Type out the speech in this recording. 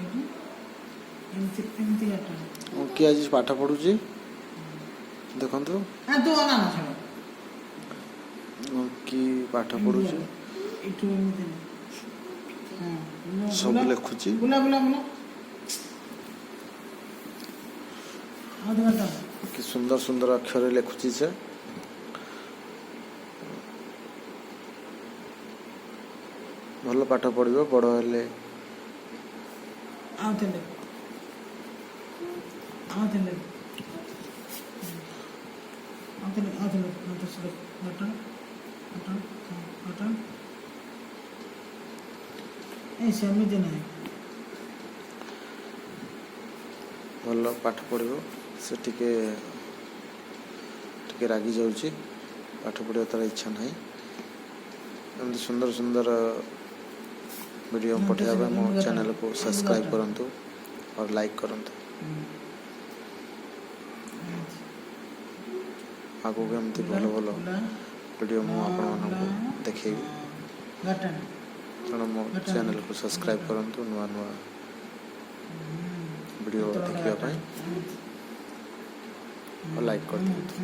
ଏଇଠି ଏମିତି ଏମିତି କାଟ। କି ଆଜି ପାଠ ପଢ଼ୁଛି ଦେଖନ୍ତୁ। ନା, ତୁ ଅନା ନା, ଛାଡ଼। କି ପାଠ ପଢ଼ୁଛି। ଏଇଠୁ ଏମିତି ନେ। ହଁ, ବୁଲା, ସବୁ ବୁଲା। ଲେଖୁଛି। ବୁଲା, ବୁଲା, ବୁଲା। ଆଉ ଟିକେ କାଟ। କି ସୁନ୍ଦର ସୁନ୍ଦର ଅକ୍ଷରରେ ଲେଖୁଛି ସେ। ଭଲ ପାଠ ପଢ଼ିବ ବଡ଼ ହେଲେ। ଆଉ ଥରେ ଲେଖ, ଆଉ ଥରେ ଲେଖ, ଆଉ ଥରେ, ଆଉ ଥରେ ଲେଖ, ଆଉ ଥରେ ଲେଖ। କାଟ, କାଟ, ହଁ, କାଟ। ଏ ସେମିତି ନାହିଁ। ଭଲ ପାଠ ପଢ଼ିବ ସେ। ଟିକେ ଟିକେ ରାଗି ଯାଉଛି, ପାଠ ପଢ଼ିବା ତା'ର ଇଚ୍ଛା ନାହିଁ। ଏମିତି ସୁନ୍ଦର ସୁନ୍ଦର ଭିଡ଼ିଓ ପଠାଇବା ପାଇଁ ମୋ ଚ୍ୟାନେଲକୁ ସବସ୍କ୍ରାଇବ୍ କରନ୍ତୁ ଆଉ ଲାଇକ୍ କରନ୍ତୁ। ଆଗକୁ ଏମିତି ଭଲ ଭଲ ବୁଲା, ଭିଡ଼ିଓ ମୁଁ ଆପଣମାନଙ୍କୁ ଦେଖେଇବି। କାଟ। ତେଣୁ ମୋ ଚ୍ୟାନେଲକୁ ସବସ୍କ୍ରାଇବ୍ କରନ୍ତୁ ନୂଆ ନୂଆ ଭିଡ଼ିଓ ଦେଖିବା ପାଇଁ ଆଉ ଲାଇକ୍ କରିଦିଅନ୍ତୁ।